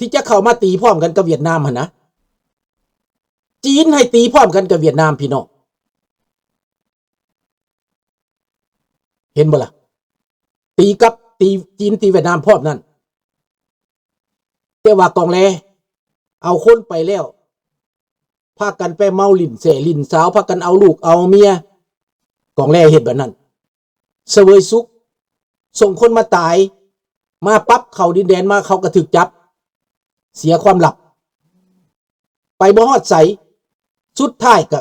ທີ່ຈະເຂົ້າມາຕີພ້ອມກັນກັບຫວຽດນາມຫັ້ນນະ. ຈີນໃຫ້ຕີພ້ອມກັນກັບຫວຽດນາມ ພີ່ນ້ອງ ເຫັນບໍ່ລະ? ຕີກັບ ຕີ ຈີນຕີຫວຽດນາມພ້ອມນັ້ນ. ແຕ່ວ່າກອງແລເອົາຄົນໄປແລ້ວ ພາກັນໄປເມົາຫຼິ້ນແຊ່ຫຼິ້ນສາວ ພາກັນເອົາລູກເອົາເມຍ. ກອງແລເຮັດແບບນັ້ນ ສະເຫວີຍສຸກ ສົ່ງຄົນມາຕາຍ ມາປັບເຂົ້າດິນແດນມາ ເຂົາກໍຖືກຈັບ ເສຍຄວາມລັບ ໄປບໍ່ຮອດໃສ. ສຸດທ້າຍກໍ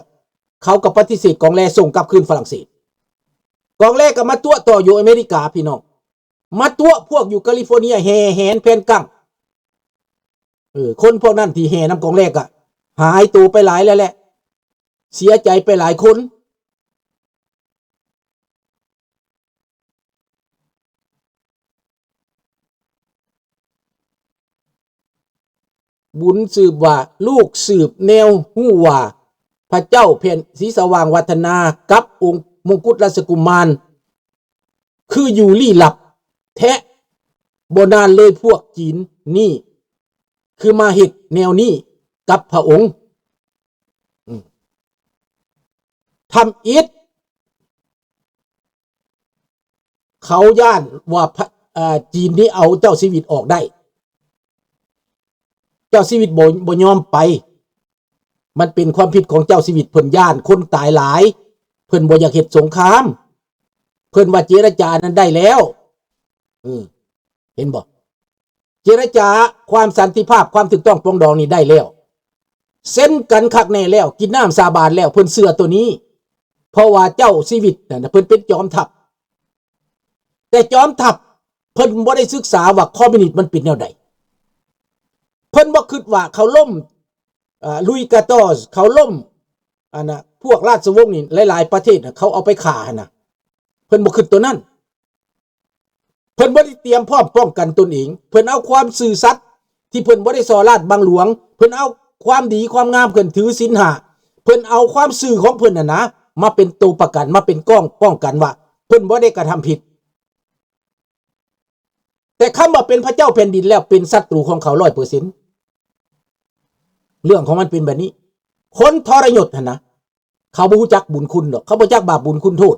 ເຂົາກໍປະຕິເສດກອງແລ ສົ່ງກັບຄືນຝຣັ່ງເສດ. ກອງແລກໍມາຕົວະຕໍ່ຢູ່ອາເມລິກາ ພີ່ນ້ອງ. ມາຕົວະພວກຢູ່ກາລິຟໍເນຍ ແຫ່ແຫນແຜ່ນກັ້ງ. ເອີ ຄົນພວກນັ້ນທີ່ແຫ່ນຳກອງແລກະຫາຍໂຕໄປຫຼາຍແລ້ວແຫຼະ ເສຍໃຈໄປຫຼາຍຄົນ. ບຸນສືບວ່າ ລູກສືບແນວຮູ້ວ່າ ພະເຈົ້າແຜ່ນສີສະຫວ່າງວັດທະນາກັບອົງມົງກຸດລາຊະກຸມານ ຄືຢູ່ລີ້ລັບແທ້. ບໍ່ນານເລີຍພວກຈີນນີ້ ຄືມາເຮັດແນວນີ້ກັບພະອົງ. ອືມ ທຳອິດ ເຂົາຢ້ານວ່າພະ ເອີ ຈີນນີ້ເອົາເຈົ້າຊີວິດອອກໄດ້. ເຈົ້າຊີວິດບໍ່ ບໍ່ຍອມໄປ. ມັນເປັນຄວາມຜິດຂອງເຈົ້າຊີວິດ. ເພິ່ນຢ້ານຄົນຕາຍຫຼາຍ. ເພິ່ນບໍ່ຢາກເຮັດສົງຄາມ. ເພິ່ນວ່າເຈລະຈານັ້ນໄດ້ແລ້ວ. ເອີ ເຫັນບໍ່? ເຈລະຈາຄວາມສັນຕິພາບ, ຄວາມຖືກຕ້ອງປອງດອງນີ້ໄດ້ແລ້ວ. ເຊັນກັນຄັກແນ່ແລ້ວ. ກິນນ້ຳສາບານແລ້ວ. ເພິ່ນເຊື່ອໂຕນີ້. ເພາະວ່າເຈົ້າຊີວິດນັ້ນນະ ເພິ່ນເປັນຈອມທັບ. ແຕ່ຈອມທັບເພິ່ນບໍ່ໄດ້ສຶກສາວ່າຄອມມິວນິດມັນເປັນແນວໃດ. ເພິ່ນບໍ່ຄິດວ່າເຂົາລົ້ມ ເອີ ລຸຍກາຕໍ ເຂົາລົ້ມ ອັນນະ ພວກລາຊະວົງນີ້ ຫຼາຍໆປະເທດນະ ເຂົາເອົາໄປຂ້າຫັ້ນນະ. ເພິ່ນບໍ່ຄິດໂຕນັ້ນ. ເພິ່ນບໍ່ໄດ້ຕຽມພ້ອມປ້ອງກັນຕົນເອງ. ເພິ່ນເອົາຄວາມຊື່ສັດທີ່ເພິ່ນບໍ່ໄດ້ສໍ້ລາດບັງຫຼວງ. ເພິ່ນເອົາຄວາມດີຄວາມງາມ ເພິ່ນຖືສິນຫ້າ. ເພິ່ນເອົາຄວາມຊື່ຂອງເພິ່ນຫັ້ນນະ ມາເປັນໂຕປະກັນ, ມາເປັນກ້ອງປ້ອງກັນວ່າເພິ່ນບໍ່ໄດ້ກະທຳຜິດ. ແຕ່ຄຳວ່າເປັນພະເຈົ້າແຜ່ນດິນແລ້ວ ເປັນສັດຕູຂອງເຂົາຮ້ອຍເປີເຊັນ. ເລື່ອງຂອງມັນເປັນແບບນີ້. ຄົນທໍລະຍົດຫັ້ນນະ ເຂົາບໍ່ຮູ້ຈັກບຸນຄຸນດອກ. ເຂົາບໍ່ຈັກບາບບຸນຄຸນໂທດ.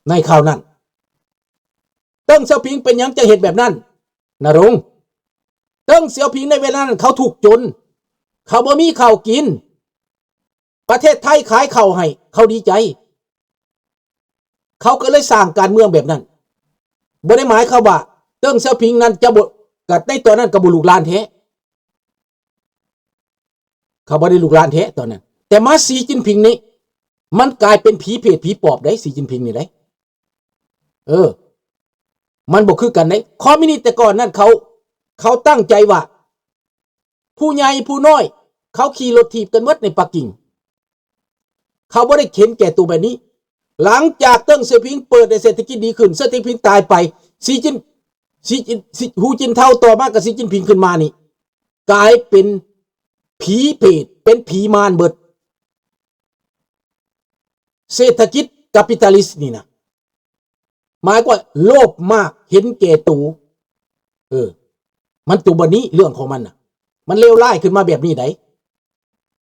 ໃນຄາວນັ້ນ ເຕີງເຊາຜິງເປັນຫຍັງຈັ່ງເຮັດແບບນັ້ນ ນະລົງ? ເຕີງເຊາຜິງໃນເວລານັ້ນເຂົາທຸກຈົນ, ເຂົາບໍ່ມີເຂົ້າກິນ. ປະເທດໄທຂາຍເຂົ້າໃຫ້ ເຂົາດີໃຈ. ເຂົາກໍເລີຍສ້າງການເມືອງແບບນັ້ນ. ບໍ່ໄດ້ໝາຍຄວາມວ່າເຕີງເຊາຜິງນັ້ນຈະບໍ່ ກະໃນຕອນນັ້ນກໍບໍ່ລູກຫຼານແທ້. ເຂົາບໍ່ໄດ້ລູກຫຼານແທ້ຕອນນັ້ນ. ແຕ່ມາສີຈິ້ນຜິງນີ້ ມັນກາຍເປັນຜີເຜດຜີປອບໄດ໋ ສີຈິ້ນຜິງນີ້ໄດ໋. ເອີ ມັນບໍ່ຄືກັນເດ້. ຄອມມິວນິດແຕ່ກ່ອນນັ້ນ ເຂົາ ເຂົາຕັ້ງໃຈວ່າ ຜູ້ໃຫຍ່ຜູ້ນ້ອຍ ເຂົາຂີ່ລົດຖີບກັນໝົດໃນປັກກິ່ງ. ເຂົາບໍ່ໄດ້ເຫັນແກ່ໂຕແບບນີ້. ຫຼັງຈາກເຕີງເຊາຜິງເປີດໃຫ້ເສດຖະກິດດີຂຶ້ນ, ເຊີງເຊິນຜິງຕາຍໄປ, ສີຈິ້ນ ສີຈິ້ນ ຫູຈິ້ນເທົາ ຕໍ່ມາກັບສີຈິ້ນຜິງຂຶ້ນມານີ້ ກາຍເປັນຜີເຜດ ເປັນຜີມານເບິດ. ເສດຖະກິດກາປິຕາລິດນີ້ນະ ໝາຍຄວາມວ່າໂລບມາກ ເຫັນແກ່ໂຕ. ເອີ ມັນຕົວບັດນີ້ເລື່ອງຂອງມັນນະ ມັນເລວຮ້າຍຂຶ້ນມາແບບນີ້ໃດ໋.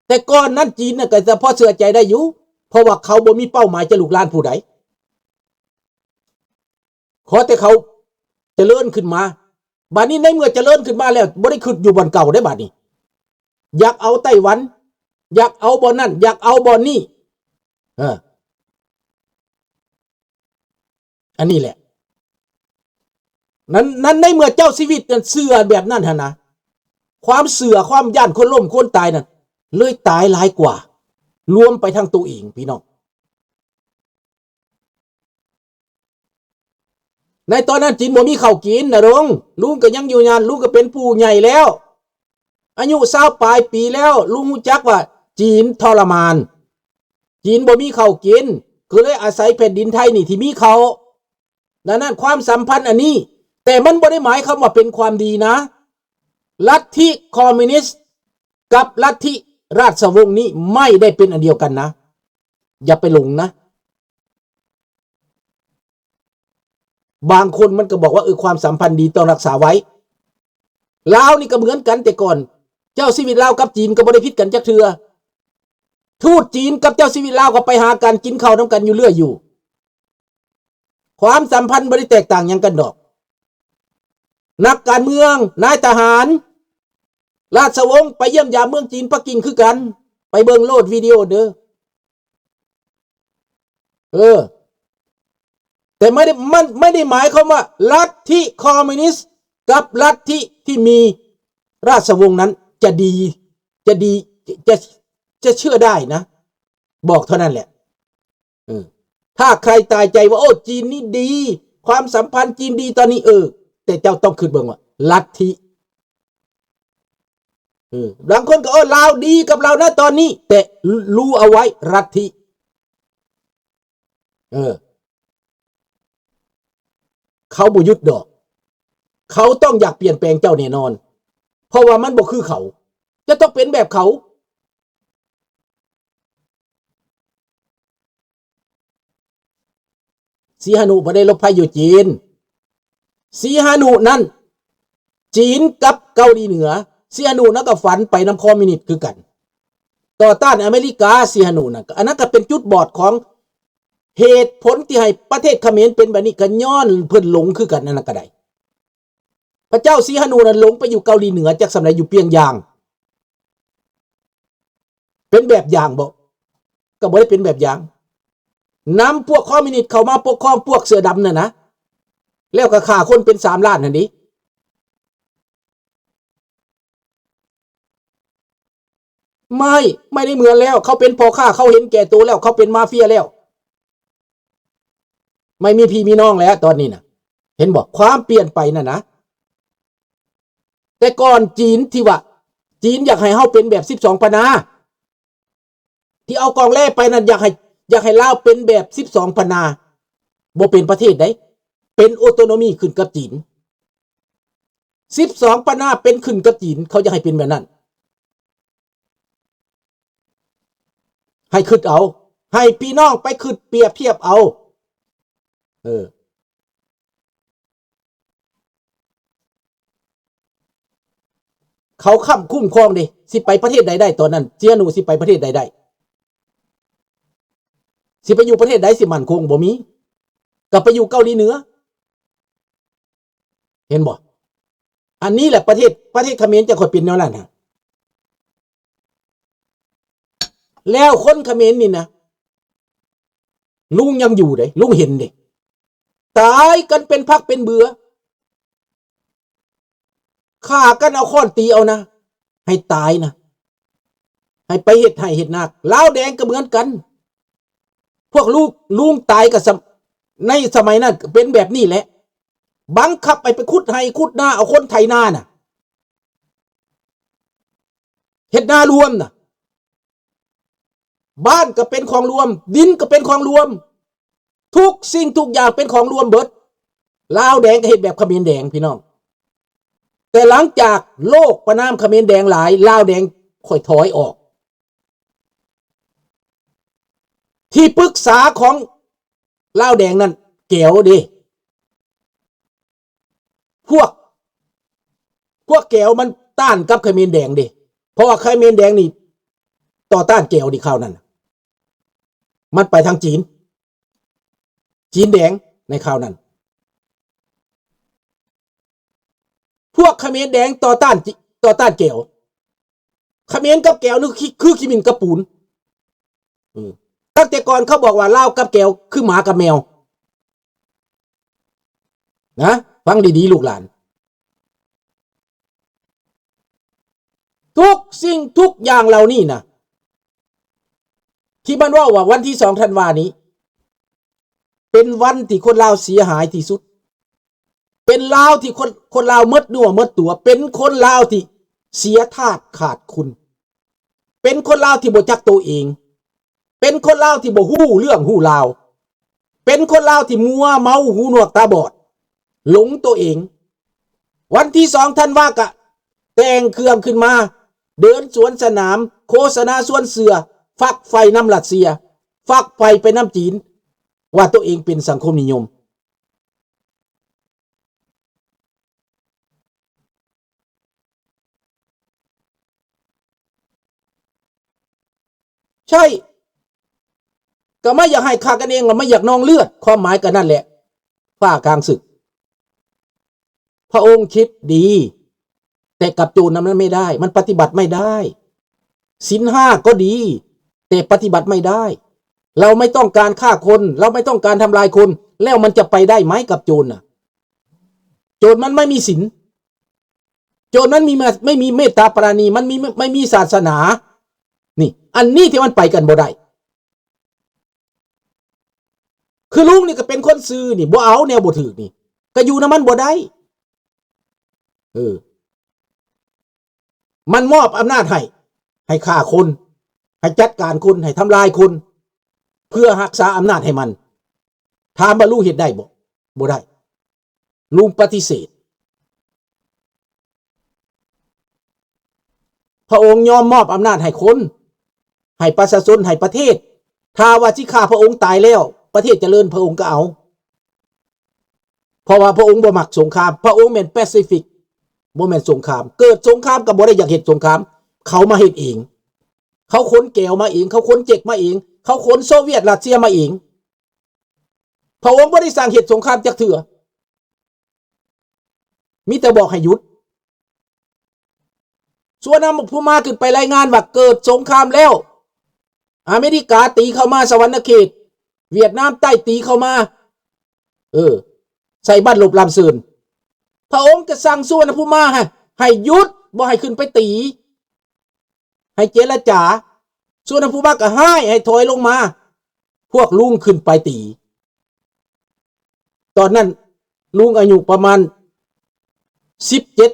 ແຕ່ກ່ອນນັ້ນຈີນນະກໍຈະພໍເຊື່ອໃຈໄດ້ຢູ່ ເພາະວ່າເຂົາບໍ່ມີເປົ້າໝາຍຈະລຸກລານຜູ້ໃດ ຂໍແຕ່ເຂົາຈະເລີນຂຶ້ນມາ. ບາດນີ້ໃນເມື່ອຈະເລີນຂຶ້ນມາແລ້ວ ບໍ່ໄດ້ຄິດຢູ່ບ່ອນເກົ່າເດ້ ບາດນີ້ ຢາກເອົາໄຕ້ຫວັນ ຢາກເອົາບ່ອນນັ້ນ ຢາກເອົາບ່ອນນີ້. ເອີ ອັນນີ້ແຫຼະ ນັ້ນ ນັ້ນໃນເມື່ອເຈົ້າຊີວິດນັ້ນເຊື່ອແບບນັ້ນຫັ້ນນະ ຄວາມເຊື່ອ ຄວາມຢ້ານຄົນລົ້ມຄົນຕາຍນັ້ນ ເລີຍຕາຍຫຼາຍກວ່າ ລວມໄປທັງໂຕເອງ ພີ່ນ້ອງ. ໃນຕອນນັ້ນຈີນບໍ່ມີເຂົ້າກິນນະລຸງ ລຸງກໍຍັງຢູ່ນັ້ນ ລຸງກໍເປັນຜູ້ໃຫຍ່ແລ້ວ ອາຍຸຊາວປາຍປີແລ້ວ ລຸງຮູ້ຈັກວ່າຈີນທໍລະມານ ຈີນບໍ່ມີເຂົ້າກິນ ກໍເລີຍອາໄສແຜ່ນດິນໄທນີ້ທີ່ມີເຂົ້າ. ດັ່ງນັ້ນຄວາມສຳພັນອັນນີ້ ແຕ່ມັນບໍ່ໄດ້ໝາຍຄວາມວ່າເປັນຄວາມດີນະ. ລັດທິຄອມມິວນິດກັບລັດທິລາຊະວົງນີ້ໄມ່ໄດ້ເປັນອັນດຽວກັນນະ ຢ່າໄປຫຼົງນະ. ບາງຄົນມັນກໍບອກວ່າ ເອີ ຄວາມສຳພັນດີຕ້ອງຮັກສາໄວ້. ລາວນີ້ກໍເໝືອນກັນ ແຕ່ກ່ອນເຈົ້າຊີວິດລາວກັບຈີນກໍບໍ່ໄດ້ຜິດກັນຈັກເທື່ອ. ທູດຈີນກັບເຈົ້າຊີວິດລາວກໍໄປຫາກັນ ກິນເຂົ້ານຳກັນຢູ່ເລື້ອຍຢູ່. ຄວາມສຳພັນບໍ່ໄດ້ແຕກຕ່າງຫຍັງກັນດອກ. ນັກການເມືອງ, ນາຍທະຫານ, ລາຊະວົງໄປຢ້ຽມຢາມເມືອງຈີນປັກກິ່ງຄືກັນ. ໄປເບິ່ງໂລດວິດີໂອເດີ. ເອີ ແຕ່ໄມ່ໄດ້ ມັນໄມ່ໄດ້ໝາຍຄວາມວ່າລັດທິຄອມມິວນິດກັບລັດທິທີ່ມີລາຊະວົງນັ້ນຈະດີ ຈະດີ ຈະ ຈະເຊື່ອໄດ້ນະ. ບອກເທົ່ານັ້ນແຫຼະ. ເອີ ຖ້າໃຄຕາຍໃຈວ່າ ໂອ້ ຈີນນີ້ດີ, ຄວາມສຳພັນຈີນດີຕອນນີ້, ເອີ ແຕ່ເຈົ້າຕ້ອງຄິດເບິ່ງວ່າລັດທິ ເອີ ບາງຄົນກໍ ເອີ ລາວດີກັບລາວນະຕອນນີ້, ແຕ່ຮູ້ເອົາໄວ້ ລັດທິ ເອີ ເຂົາບໍ່ຢຸດດອກ. ເຂົາຕ້ອງຢາກປ່ຽນແປງເຈົ້າແນ່ນອນ, ເພາະວ່າມັນບໍ່ຄືເຂົາ. ເຈົ້າຕ້ອງເປັນແບບເຂົາ. ສີຫະນຸບໍ່ໄດ້ຫຼົບໄພຢູ່ຈີນ. ສີຫະນຸນັ້ນ ຈີນກັບເກົາຫຼີເໜືອ, ສີຫະນຸນັ້ນກໍຝັນໄປນຳຄອມມິວນິດຄືກັນ, ຕໍ່ຕ້ານອາເມລິກາ. ສີຫະນຸນັ້ນ ອັນນັ້ນກໍເປັນຈຸດບອດຂອງເຫດຜົນທີ່ໃຫ້ປະເທດຂະເໝນເປັນແບບນີ້, ກໍຍ້ອນເພິ່ນຫຼົງຄືກັນ. ອັນນັ້ນກໍໄດ້. ພະເຈົ້າສີຫະນຸນັ້ນຫຼົງໄປຢູ່ເກົາຫຼີເໜືອ ຈັກສ່ຳໃດ ຢູ່ປຽງຢາງ. ເປັນແບບຢ່າງບໍ່? ກໍບໍ່ໄດ້ເປັນແບບຢ່າງ. ນຳພວກຄອມມິວນິດເຂົ້າມາປົກຄອງພວກເສືອດຳນັ້ນນະ, ແລ້ວກໍຂ້າຄົນເປັນສາມລ້ານຫັ້ນເດ. ໄມ່ ໄມ່ໄດ້ເໝືອນແລ້ວ. ເຂົາເປັນພໍ່ຄ້າ, ເຂົາເຫັນແກ່ໂຕແລ້ວ, ເຂົາເປັນມາເຟຍແລ້ວ. ໄມ່ມີພີ່ມີນ້ອງແລ້ວຕອນນີ້ນະ. ເຫັນບໍ່ ຄວາມປ່ຽນໄປນັ້ນນະ? ແຕ່ກ່ອນຈີນທີ່ວ່າ ຈີນຢາກໃຫ້ເຮົາເປັນແບບສິບສອງປະນາ ທີ່ເອົາກອງແລໄປນັ້ນ, ຢາກໃຫ້ ຢາກໃຫ້ລາວເປັນແບບສິບສອງປະນາ, ບໍ່ເປັນປະເທດໃດ, ເປັນໂອໂຕໂນມີຂຶ້ນກັບຈີນ. ສິບສອງປະນາເປັນຂຶ້ນກັບຈີນ, ເຂົາຢາກໃຫ້ເປັນແບບນັ້ນ. ໃຫ້ຄິດເອົາ, ໃຫ້ພີ່ນ້ອງໄປຄິດປຽບທຽບເອົາ. ເອີ ເຂົາຄ້ຳຄຸ້ມຄອງເດ້, ຊິໄປປະເທດໃດໄດ້? ຕອນນັ້ນເຊຍໂນຊິໄປປະເທດໃດໄດ້? ຊິໄປຢູ່ປະເທດໃດຊິໝັ້ນຄົງ? ບໍ່ມີ, ກໍໄປຢູ່ເກົາຫຼີເໜືອ. ເຫັນບໍ່? ອັນນີ້ແຫຼະປະເທດ ປະເທດຂະເໝນຈະຄ່ອຍເປັນແນວນັ້ນນະ. ແລ້ວຄົນຂະເໝນນີ້ນະ ລຸງຍັງຢູ່ເດ້, ລຸງເຫັນເດ້, ຕາຍກັນເປັນພັກເປັນເບືອ, ຂ້າກັນເອົາຄ້ອນຕີເອົານະ, ໃຫ້ຕາຍນະ, ໃຫ້ໄປເຮັດໄຮ່ເຮັດນາ. ລາວແດງກໍເໝືອນກັນ, ພວກລູກລຸງຕາຍກໍສະ ໃນສະໄໝນັ້ນເປັນແບບນີ້ແຫຼະ, ບັງຄັບໃຫ້ໄປຂຸດໄຮ່ຂຸດນາ, ເອົາຄົນໄຖນານະ, ເຮັດນາລວມນະ. ບ້ານກໍເປັນຂອງລວມ, ດິນກໍເປັນຂອງລວມ, ທຸກສິ່ງທຸກຢ່າງເປັນຂອງລວມເບິດ. ລາວແດງກໍເຮັດແບບຂະເໝນແດງ ພີ່ນ້ອງ, ແຕ່ຫຼັງຈາກໂລກປະນາມຂະເໝນແດງຫຼາຍ, ລາວແດງຄ່ອຍຖອຍອອກ. ທີ່ປຶກສາຂອງລາວແດງນັ້ນແກວເດ້. ພວກ ພວກແກວມັນຕ້ານກັບຂະເໝນແດງເດ້, ເພາະວ່າຂະເໝນແດງນີ້ຕໍ່ຕ້ານແກວເດ້ ຄາວນັ້ນນະ. ມັນໄປທາງຈີນ, ຈີນແດງໃນຄາວນັ້ນ. ພວກຂະເໝນແດງຕໍ່ຕ້ານ ຕໍ່ຕ້ານແກວ. ຂະເໝນກັບແກວນີ້ຄື ຄືຂີ້ໝິ່ນກັບປູນ. ເອີ ຕັ້ງແຕ່ກ່ອນເຂົາບອກວ່າລາວກັບແກວຄືໝາກັບແມວ. ນະ ຟັງດີໆ ລູກຫຼານ. ທຸກສິ່ງທຸກຢ່າງເຫຼົ່ານີ້ນະ ທີ່ມັນເວົ້າວ່າວັນທີສອງທັນວານີ້ ເປັນວັນທີ່ຄົນລາວເສຍຫາຍທີ່ສຸດ, ເປັນລາວທີ່ຄົນ ຄົນລາວໝົດເນື້ອໝົດຕົວ, ເປັນຄົນລາວທີ່ເສຍທາດຂາດຄຸນ, ເປັນຄົນລາວທີ່ບໍ່ຈັກໂຕເອງ, ເປັນຄົນລາວທີ່ບໍ່ຮູ້ເລື່ອງຮູ້ລາວ, ເປັນຄົນລາວທີ່ມົວເມົາຫູໜວກຕາບອດ, ຫຼົງໂຕເອງ. ວັນທີສອງທັນວາກະແຕ່ງເຄື່ອງຂຶ້ນມາ, ເດີນສວນສະໜາມ, ໂຄສະນາຊວນເຊື່ອ, ຝັກໃຝ່ນຳຣັດເຊຍ, ຝັກໃຝ່ໄປນຳຈີນ, ວ່າໂຕເອງເປັນສັງຄົມນິຍົມ. ໃຊ່ ກໍໄມ່ຢາກໃຫ້ຂ້າກັນເອງ ກໍໄມ່ຢາກນອງເລືອດ ຄວາມໝາຍກໍນັ້ນແຫຼະ ຟ້າກາງສຶກ. ພະອົງຄິດດີ ແຕ່ກັບໂຈນນັ້ນມັນໄມ່ໄດ້ ມັນປະຕິບັດໄມ່ໄດ້. ສິນຫ້າກໍດີ ແຕ່ປະຕິບັດໄມ່ໄດ້. ເຮົາໄມ່ຕ້ອງການຂ້າຄົນ ເຮົາໄມ່ຕ້ອງການທຳລາຍຄົນ ແລ້ວມັນຈະໄປໄດ້ໄໝກັບໂຈນນະ? ໂຈນມັນໄມ່ມີສິນ ໂຈນມັນມີ ໄມ່ມີເມດຕາປາລານີ ມັນມີ ໄມ່ມີສາສະໜາ. ນີ້ ອັນນີ້ທີ່ມັນໄປກັນບໍ່ໄດ້. ຄືລຸງນີ້ກໍເປັນຄົນຊື່ນີ້ ບໍ່ເອົາແນວບໍ່ຖືກນີ້ ກໍຢູ່ນຳມັນບໍ່ໄດ້. ເອີ ມັນມອບອຳນາດໃຫ້ ໃຫ້ຂ້າຄົນ ໃຫ້ຈັດການຄົນ ໃຫ້ທຳລາຍຄົນ ເພື່ອຮັກສາອຳນາດໃຫ້ມັນ. ຖາມວ່າລຸງເຮັດໄດ້ບໍ່? ບໍ່ໄດ້. ລຸງປະຕິເສດ. ພະອົງຍອມມອບອຳນາດໃຫ້ຄົນ ໃຫ້ປະຊາຊົນ ໃຫ້ປະເທດ. ຖ້າວ່າຊິຂ້າພະອົງຕາຍແລ້ວ ປະເທດຈະເລີນ ພະອົງກໍເອົາ. ເພາະວ່າພະອົງບໍ່ມັກສົງຄາມ ພະອົງແມ່ນແປຊີຟິກ ບໍ່ແມ່ນສົງຄາມ. ເກີດສົງຄາມກໍບໍ່ໄດ້ຢາກເຮັດສົງຄາມ ເຂົາມາເຮັດເອງ. ເຂົາຂົນແກວມາເອງ ເຂົາຂົນເຈັກມາເອງ ເຂົາຂົນໂຊວຽດຣັດເຊຍມາເອງ. ພະອົງບໍ່ໄດ້ສັ່ງເຮັດສົງຄາມຈັກເທື່ອ ມີແຕ່ບອກໃຫ້ຢຸດ. ສຸວັນນະພູມາຂຶ້ນໄປລາຍງານວ່າເກີດສົງຄາມແລ້ວ ອາເມລິກາຕີເຂົ້າມາສະຫວັນນະເຂດ ຫວຽດນາມໃຕ້ຕີເຂົ້າມາ ເອີ ໃສ່ບັ້ນລົບລຳເຊີນ. ພະອົງກໍສັ່ງສຸວັນນະພູມາໃຫ້ ໃຫ້ຢຸດ ບໍ່ໃຫ້ຂຶ້ນໄປຕີ ໃຫ້ເຈລະຈາ. ສຸວັນນະພູມາກໍຮ້າຍໃຫ້ຖອຍລົງມາ ພວກລຸງຂຶ້ນໄປຕີ. ຕອນນັ້ນລຸງອາຍຸປະມານສິບເຈັດ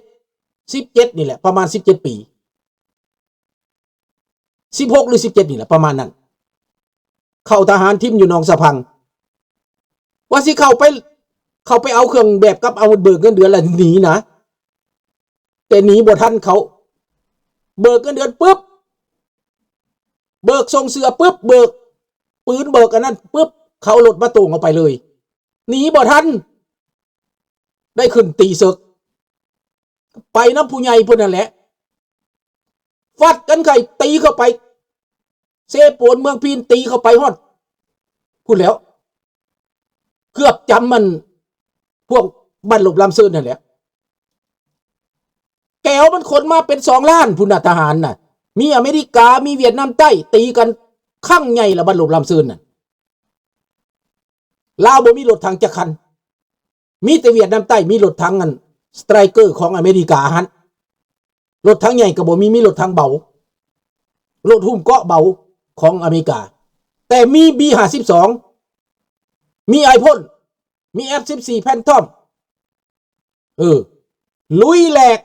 ສິບເຈັດນີ້ແຫຼະ ປະມານສິບເຈັດປີ ສິບຫົກ ຫຼື ສິບເຈັດນີ້ແຫຼະ ປະມານນັ້ນ. ເຂົ້າທະຫານທິມຢູ່ໜອງສະພັງ ວ່າຊິເຂົ້າໄປ ເຂົ້າໄປເອົາເຄື່ອງແບບກັບອາວຸດ ເບີກເງິນເດືອນ ແລ້ວໜີນະ. ແຕ່ໜີບໍ່ທັນເຂົາ ເບີກເງິນເດືອນປຶບ ເບີກສົ່ງເສື້ອປຶບ ເບີກປືນ ເບີກອັນນັ້ນປຶບ ເຂົາເອົາລົດມາໂຕ່ງເອົາໄປເລີຍ ໜີບໍ່ທັນ ໄດ້ຂຶ້ນຕີເສິກ ໄປນຳຜູ້ໃຫຍ່ພຸ້ນນັ້ນແຫຼະ ຟັດກັນໄຂ້ຕີເຂົ້າໄປ ເຊໂປນ ເມືອງພີນ ຕີເຂົ້າໄປຮອດພຸ້ນແຫຼ້ວ ເກືອບຈຳມັນ ພວກບັ້ນລົບລຳເຊີນຫັ້ນແຫຼະ. ແກວມັນຂົນມາເປັນສອງລ້ານພຸ້ນນະ ທະຫານນະ ມີອາເມລິກາ ມີຫວຽດນາມໃຕ້ ຕີກັນຄັ້ງໃຫຍ່ລະ ບັ້ນລົບລຳເຊີນນັ້ນ. ລາວບໍ່ມີລົດຖັງຈັກຄັນ ມີແຕ່ຫວຽດນາມໃຕ້ ມີລົດຖັງອັນ Stryker ຂອງອາເມລິກາຫັ້ນ ລົດຖັງໃຫຍ່ກໍບໍ່ມີ ມີລົດຖັງເບົາ ລົດຫຸ້ມເກາະເບົາຂອງອາເມລິກາ ແຕ່ມີ ບີຫ້າສິບສອງ ມີ Rifle ມີ ເອັຟສິບສີ່ Phantom ເອີ ລຸຍແຫຼກ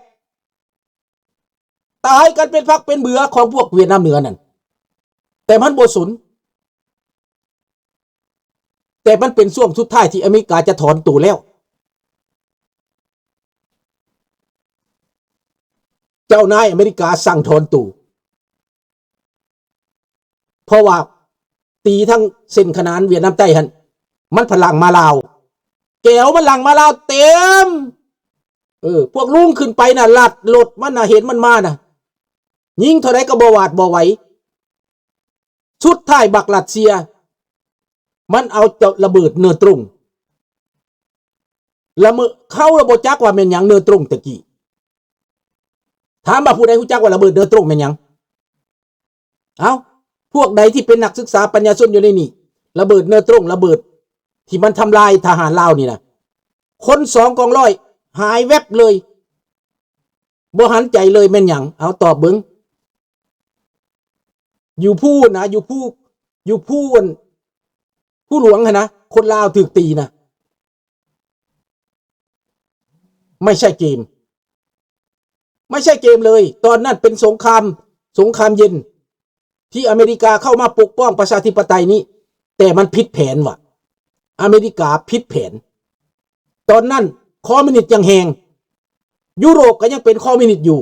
ຕາຍກັນເປັນຝັກເປັນເບືອຂອງພວກຫວຽດນາມເໜືອນັ້ນ ແຕ່ມັນບໍ່ສົນ. ແຕ່ມັນເປັນຊ່ວງສຸດທ້າຍທີ່ອາເມລິກາຈະຖອນໂຕແລ້ວ ເຈົ້ານາຍອາເມລິກາສັ່ງຖອນໂຕ ເພາະວ່າຕີທັງເສັ້ນຂະໜານຫວຽດນາມໃຕ້ຫັ້ນ ມັນພະຫຼັ່ງມາລາວ ແກວມັນຫຼັ່ງມາລາວເຕັມ ເອີ ພວກລຸງຂຶ້ນໄປນະ ລັດລົດມັນນະ ເຫັນມັນມານະ ຍິງເທົ່າໃດກໍບໍ່ຫວາດບໍ່ໄຫວ. ສຸດທ້າຍບັກຣັດເຊຍ ມັນເອົາເຈົ້າລະເບີດເນີໂຕຣງ ລະເມີ ເຂົາລະບໍ່ຈັກວ່າແມ່ນຫຍັງເນີໂຕຣງແຕ່ກີ້ ຖາມວ່າຜູ້ໃດຮູ້ຈັກວ່າລະເບີດເນີໂຕຣງແມ່ນຫຍັງ? ເອົ້າ ພວກໃດທີ່ເປັນນັກສຶກສາປັນຍາຊົນຢູ່ໃນນີ້ ລະເບີດເນີໂຕຣງ ລະເບີດທີ່ມັນທຳລາຍທະຫານລາວນີ້ນະ ຄົນສອງກອງຮ້ອຍຫາຍແວັບເລີຍ ບໍ່ຫັນໃຈເລີຍ ແມ່ນຫຍັງ? ເອົາຕອບເບິ່ງ ຢູ່ພູນນະ ຢູ່ພູ ຢູ່ພູອັນ ພູຫຼວງຫັ້ນນະ ຄົນລາວຖືກຕີນະ ໄມ່ໃຊ່ເກມ ໄມ່ໃຊ່ເກມເລີຍ. ຕອນນັ້ນເປັນສົງຄາມ ສົງຄາມເຢັນ ທີ່ອາເມລິກາເຂົ້າມາປົກປ້ອງປະຊາທິປະໄຕນີ້ ແຕ່ມັນຜິດແຜນວ່າ ອາເມລິກາຜິດແຜນ. ຕອນນັ້ນຄອມມິວນິດຍັງແຮງ ຢູໂຣບກໍຍັງເປັນຄອມມິວນິດຢູ່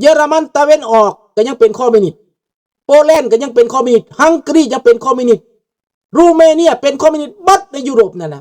ເຢຍລະມັນຕາເວັນອອກກໍຍັງເປັນຄອມມິວນິດ ໂປແລນກໍຍັງເປັນຄອມມິວນິດ ຮັງກຣີຍັງເປັນຄອມມິວນິດ ຣູເມເນຍເປັນຄອມມິວນິດເບິດໃນຢູໂຣບນັ້ນນະ.